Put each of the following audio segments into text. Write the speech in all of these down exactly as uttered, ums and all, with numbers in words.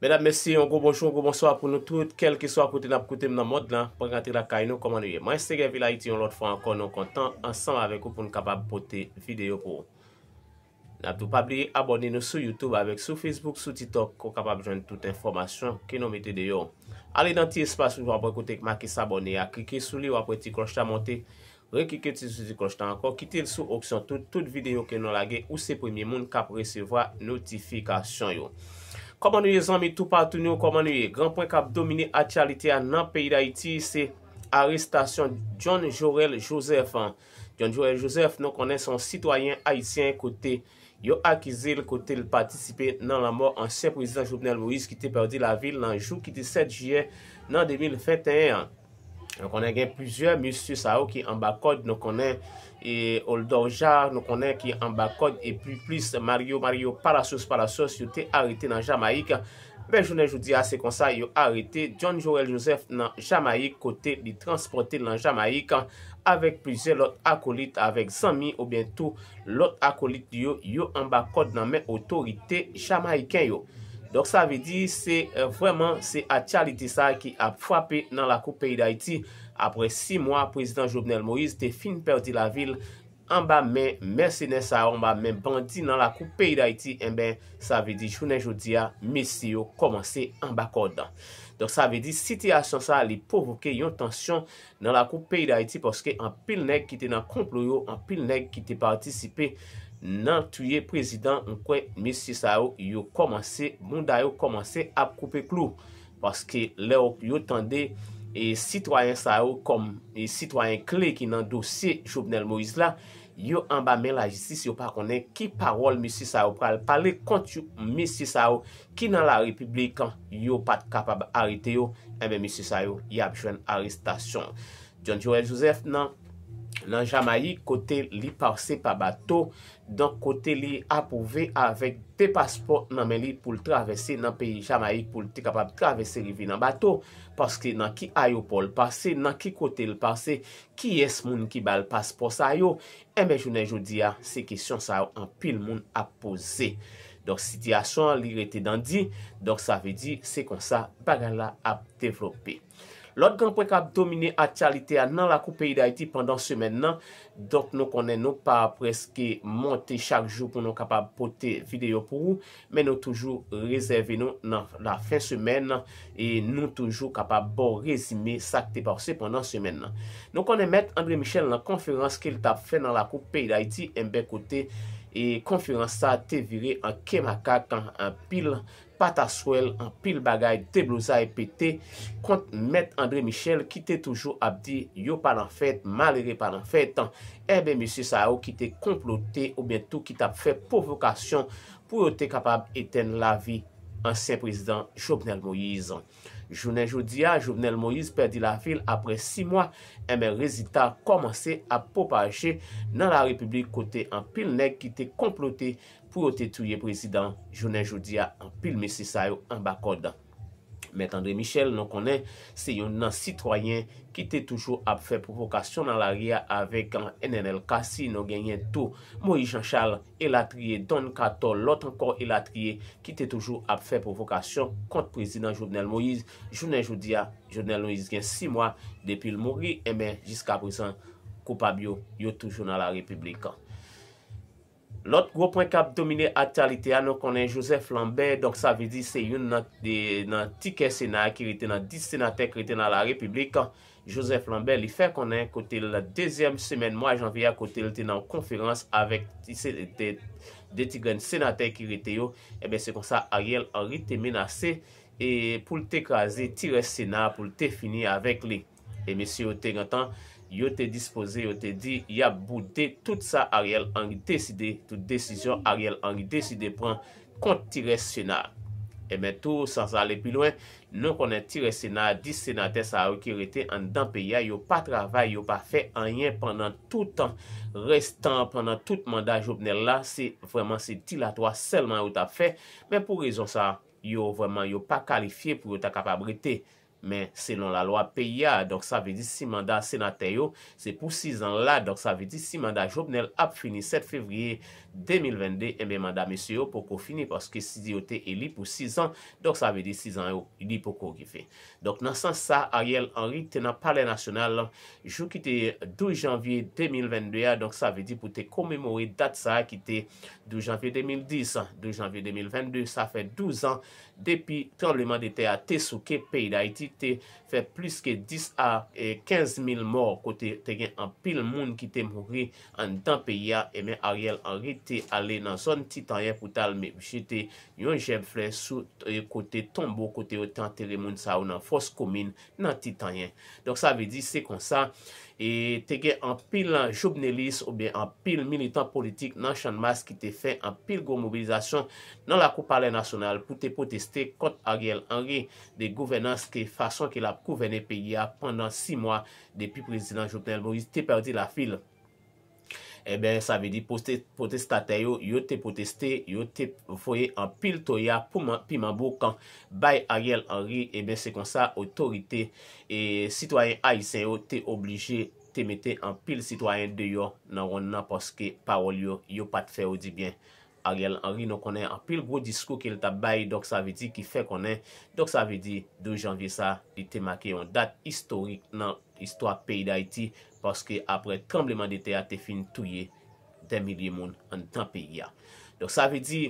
Medam, mesye, yon gwo bonjou, yon gwo bonswa pou nou tout, kèlkeswa kote n ap koute m nan mond lan, pran rantre lakay nou, kòman nou ye? Mwen, se Gèvil Ayiti, yon lòt fwa ankò, nou kontan ansanm avèk ou pou n kapab pote videyo pou ou. N ap tou pa bliye abòne nou sou YouTube avèk sou Facebook, sou TikTok, pou w kapab jwenn tout enfòmasyon ke nou mete deyò. Ale nan ti espas ou w ap wè kote k make s'abonner a, klike sou li, w ap wè ti klòch la monte. Reklike ti sou ti klòch la ankò, kite l sou opsyon tout, tout videyo ke nou lage, ou se premye moun k ap resevwa notifikasyon yo. Kòman nou ye zanmi toupatou nou, kòman nou ye? Gran pwen k ap domine aktyalite a nan peyi Dayiti se arestasyon John Jorel Joseph. John Jorel Joseph, nou konnen se yon sitwayen ayisyen kote yo akize l kote l patisipe nan lanmò ansyen prezidan Jovenel Moïse ki te pèdi lavi l nan jou ki te sèt jiyè nan de mil venteyen an. Nou konnen gen plizyè mesye sa yo ki anba kòd, nou konnen e Oldor Ja, nou konnen ki anba kòd, epi plis Mario Mario Palacios Palacios, yo te arete nan Jamayik. Men jounen jodi a, se konsa yo arete John Jorel Joseph nan Jamayik, kote li transpòte l nan Jamayik avèk plizyè lòt akolit, avèk zanmi oubyen tou lòt akolit yo, yo anba kòd nan men otorite jamayiken yo. Donk sa vle di se eh, vrèman se aktyalite sa ki ap frape nan lakou peyi Dayiti apre sis mwa prezidan Jovenel Moïse te fin pèdi lavi l anba men mèsenè sa yo, anba men bandi nan lakou peyi Dayiti. Enben, sa vle di jounen jodi a, mesye yo kòmanse anba kòd. Donk sa vle di sitiyasyon sa li pwovoke yon tansyon nan lakou peyi Dayiti, paske anpil nèg ki te nan konplo yo, anpil nèg ki te patisipe nan touye prezidan, m kwè mesye sa yo, yo kòmanse, bounda yo kòmanse ap koupe klou. Paske lè yo tande e sitwayen sa yo kòm e sitwayen kle ki nan dosye Jovenel Moïse la, yo anba men lajistis, yo pa konnen ki pawòl mesye sa yo pral pale kont yo, mesye sa yo ki nan larepiblik, yo pa t kapab arete yo, enben mesye sa yo, y ap jwenn arestasyon. John Jorel Joseph nan nan Jamayik kote li pase pa bato, donk kote li apwouve avèk de paspò nan men li pou l travèse nan peyi Jamayik, pou l te kapab travèse rive nan bato, paske nan ki ayewopò l pase, nan ki kote l pase, kiyès moun ki ba l paspò sa yo, enben jounen jodi a, se kesyon sa yo anpil moun ap poze. Donk sitiyasyon an li rete dandi, donk sa vle di se konsa bagay la ap devlope. Lòt gran pwen k ap domine aktyalite a nan lakou peyi Dayiti pandan semèn nan, donk nou konnen nou pa prèske monte chak jou pou nou kapab pote videyo pou ou, men nou toujou rezève nou nan lafen semèn e nou toujou kapab ba w rezime sa k te pase pandan semèn nan. Nou konnen Mèt André Michel nan konferans ke l t ap fè nan lakou peyi Dayiti, enben kote e konferans sa te vire an ke makak, anpil pataswèl, anpil bagay deblozay pete kont Mèt André Michel ki te toujou ap di yo pa nan fèt, malere pa nan fèt. Enben mesye sa yo ki te konplote oubyen tou ki t ap fè pwovokasyon pou yo te kapab etenn lavi ansyen prezidan Jovenel Moïse. Jounen jodi a, Jovenel Moïse pèdi lavi l apre sis mwa, enben rezilta kòmanse ap pwopaje nan larepiblik kote anpil nèg ki te konplote pou yo te touye prezidan. Jounen jodi a, anpil mesye sa yo anba kòd. Mèt André Michel, nou konnen, se youn nan sitwayen ki te toujou ap fè pwovokasyon nan lari a avèk N N L Cassy, nou genyen tou Moïse Jean Charles, elatriye, Don Kato, lòt ankò elatriye, ki te toujou ap fè pwovokasyon kont prezidan Jovenel Moïse. Jounen jodi a, Jovenel Moïse gen sis mwa depi l mouri, enben, jiskaprezan, koupab yo, yo toujou nan larepiblik. Lòt gwo pwen k ap domine aktyalite a, nou konnen Joseph Lambert, donk sa vle di se youn nan, de, nan tikè Sena a ki rete nan dis senatè ki rete nan larepiblik. Joseph Lambert, li fè konnen kote l dezyèm semèn mwa janvye a, kote l te nan yon konferans avèk ti se, de, de ti grenn senatè ki rete yo, enben se konsa Ariel Henry te menase e pou l te kraze ti rès Sena a, pou l te fini avèk li. E mesye yo te gentan, yo te dispoze, yo te di y ap boude tout sa Ariel Henry deside, tout desizyon Ariel Henry deside pran kont ti rès Sena a. Enben tou, san ale pi lwen, nou konnen ti rès Sena a, dis senatè sa yo ki rete anndan peyi a, yo pa travay, yo pa fè anyen pandan tout tan restan, pandan tout manda Jovenel la, se vrèman se dilatwa sèlman yo t ap fè. Men pou rezon sa, yo vrèman yo pa kalifye pou yo ta kapab rete. Men selon lalwa peyi a, donk sa vle di si manda senatè yo se pou sizan la, donk sa vle di si manda Jovenel ap fini sèt fevriye de mil vennde, enben manda mesye yo poko fini paske si yo te eli pou sizan, donk sa vle di sizan yo li poko rive. Donk nan sans sa, Ariel Henry te nan Palè Nasyonal jou ki te douz janvye de mil vennde a, donk sa vle di pou te komemore dat sa ki te douz janvye de mil dis, douz janvye de mil vennde, sa fè douz an depi tranbleman de tè a te souke peyi Dayiti, te fè plis ke dis a kenz mil mò, kote te gen anpil moun ki te mouri anndan peyi a, ebyen Ariel Henry te ale nan zòn Titanyen pou t al me- jete yon jèb flè sou kote tonbo kote yo te antere moun sa yo nan Fòs Komin nan Titanyen. Donk sa vle di se konsa e te gen anpil joubnelis oubyen anpil militan politik nan Channmas ki te fè anpil gwo mobilizasyon nan lakou Palè Nasyonal pou te pwoteste kont Ariel Henry de gouvènans ke fason ke l ap gouvène peyi a pandan sis mwa depi prezidan Jovenel Moïse te pèdi lafil. Ebyen sa vle di pwotestatè yo, yo te pwoteste, yo te voye anpil toya piman bouk bay Ariel Henry. Ebyen se konsa otorite e sitwayen ayisyen yo te oblije te mete anpil sitwayen deyò nan wonn nan paske pawòl yo, yo pa t fè yo dibyen. Ariel Henry nou konnen anpil gwo diskou ke l t ap bay, donk sa vle di ki fè konnen, donk sa vle di douz janvye sa, li te make yon dat istorik nan istwa peyi Dayiti, paske aprè tranbleman de tè a te fin touye dè milye moun anndan peyi a. Donk sa vle di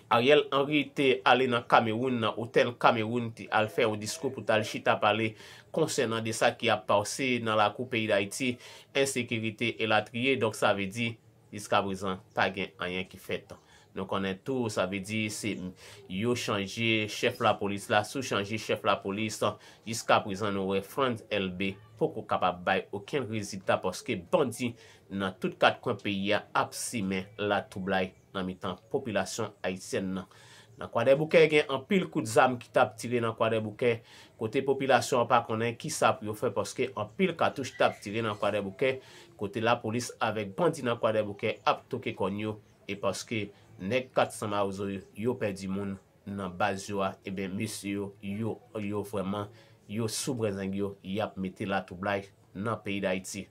Ariel Henry te ale nan Kamewoun, nan otèl Kamewoun, te al fè yon diskou pou t al chita pale konsènan de sa ki ap pase nan lakou peyi Dayiti, ensekirite elatriye. Donk sa vle di jiska prezan pa gen anyen ki fèt. Nou konnen tou, sa vle di se yo chanje chèf lapolis la, sou chanje chèf lapolis, jiska prezan nou wè Frantz Elbé poko kapab bay okenn rezilta paske bandi nan tout kat kwen peyi a ap simen latwoublay nan mitan popilasyon ayisyèn nan. Nan Kwadèboukè gen anpil kout zam ki t ap tire nan Kwadèboukè, kote popilasyon an pa konnen kisa pou yo fè paske anpil katouch t ap tire nan Kwadèboukè, kote lapolis avèk bandi nan Kwadèboukè ap toke kòn yo, e paske nèg kat san mawozo yo, yo pèdi moun nan baz yo a, ebyen mesye yo, yo, yo vrèman, yo sou brenzeng yo, y ap mete latwoublay nan peyi Dayiti.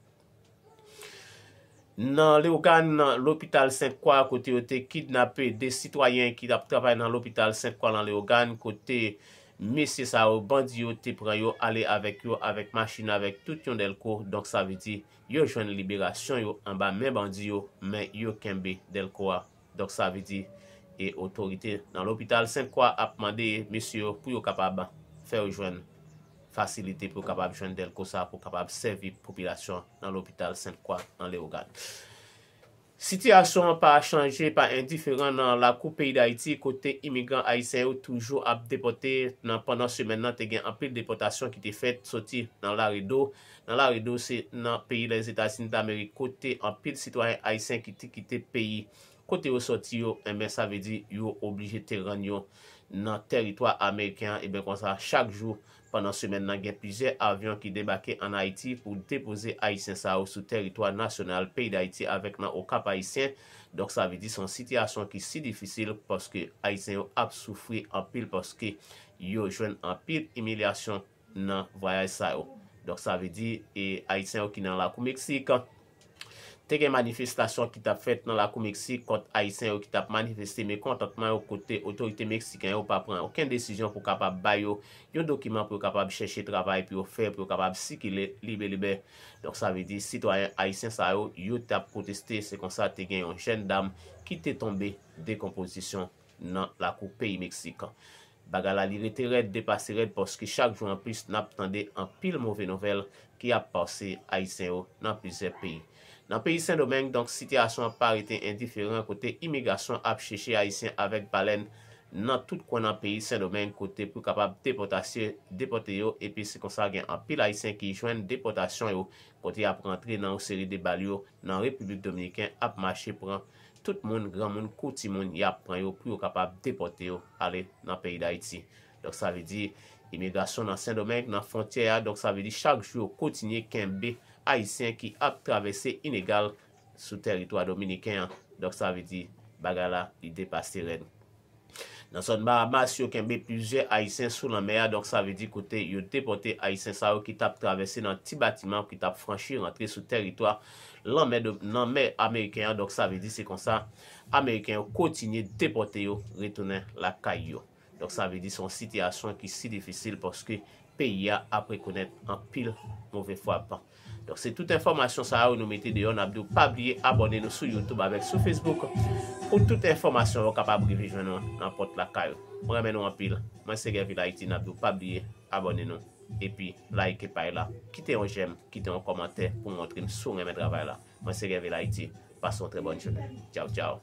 Nan Leyogàn, nan lopital Sent Kwa, kote yo te kidnape de sitwayen ki t ap travay nan lopital Sent Kwa nan Leyogàn, kote mesye sa yo, bandi yo, te pran yo, ale avèk yo, avèk machin, avèk tout yon dèlko. Donk, sa vle di, yo jwenn liberasyon yo anba men bandi yo, men yo kenbe dèlko a. Donk, sa vle di, e otorite nan lopital Sent Kwa ap mande mesye yo pou yo kapab fè yo jwenn fasilite pou yo kapab jwenn dèlko sa pou kapab sèvi popilasyon nan lopital Sent Kwa nan Leyogàn. Sitiyasyon an pa chanje, pa endiferan nan lakou peyi Dayiti, kote imigran ayisyen yo toujou ap depòte. Nan, pandan semèn nan, te gen anpil depòtasyon ki te fèt soti nan Laredo. Nan Laredo, se nan peyi Lèzetazini Damerik, kote anpil sitwayen ayisyen ki te kite peyi kote yo sòti yo, enben, sa vle di yo oblije te rann yo nan tèritwa ameriken an. Ebyen, konsa, chak jou, pandan semèn nan, gen plizyè avyon ki debake ann Ayiti pou depoze ayisyen sa yo sou tèritwa nasyonal peyi Dayiti avèk nan Okap Ayisyen. Donk, sa vle di se yon sitiyasyon ki si difisil paske ayisyen yo ap soufri anpil paske yo jwenn anpil imilyasyon nan vwayaj sa yo. Donk, sa vle di, e, ayisyen yo ki nan lakou Meksik, te gen manifestasyon ki t ap fèt nan lakou Meksik kont ayisyen yo ki t ap manifeste mekontantman yo kote otorite meksiken yo pa pran okenn desizyon pou kapab ba yo yon dokiman pou yo kapab chèche travay pou yo fè, pou yo kapab sikile libe libe. Donk, sa vle di, sitwayen ayisyen sa yo, yo t ap pwoteste, se konsa te gen yon jèn dam ki te tonbe dekonpozisyon nan lakou peyi Meksik. Bagay la li rete rèd, depase rèd, paske chak jou anplis n ap tande anpil move nouvèl ki ap pase ayisyen yo nan plizyè peyi. Nan peyi Sendomeng, donk, sitiyasyon an pa rete endiferan kote imigrasyon ap chèche ayisyen avèk balèn nan tout kwen nan peyi Sendomeng kote pou kapab depòtasyon, depòte yo, epi se konsa gen anpil ayisyen ki jwenn depòtasyon yo kote y ap rantre nan yon seri de bal yo nan Repiblik Dominiken ap mache pran tout moun, granmoun kou timoun, y ap pran yo pou yo kapab depòte yo ale nan peyi Dayiti. Donk, sa vle di, imigrasyon nan Sendomeng, nan fwontyè a, donk, sa vle di, chak jou yo kontinye kenbe ayisyen ki ap travèse ilegal sou tèritwa dominiken an. Donk, sa vle di, bagay la, li depase rèd. Nan zòn Bahamas, yo kenbe plizyè Ayisyen sou lanmè a, donk sa vle di kote yo depòte Ayisyen sa yo ki t ap travèse nan ti batiman ki t ap franchi rantre sou tèritwa lanmè, lanmè ameriken an, donk sa vle di se konsa Ameriken yo kontinye depòte yo retounen lakay yo. Donk sa vle di se yon sitiyasyon ki si difisil paske peyi a ap rekonèt anpil move frap. Donk se tout enfòmasyon sa yo nou mete deyò, n ap di w pa bliye abòne nou sou YouTube avèk sou Facebook pou tout enfòmasyon yo kapab rive jwenn nou nan pòt lakay ou. Mwen renmen nou anpil. Mwen se Gervil Haïti, n ap di w pa bliye abòne nou epi like paj la, kite yon j'aime, kite yon kòmantè pou montre m si w renmen travay la. Mwen se Gervil Haïti, pase yon trè bòn jounen. Tchaw tchaw.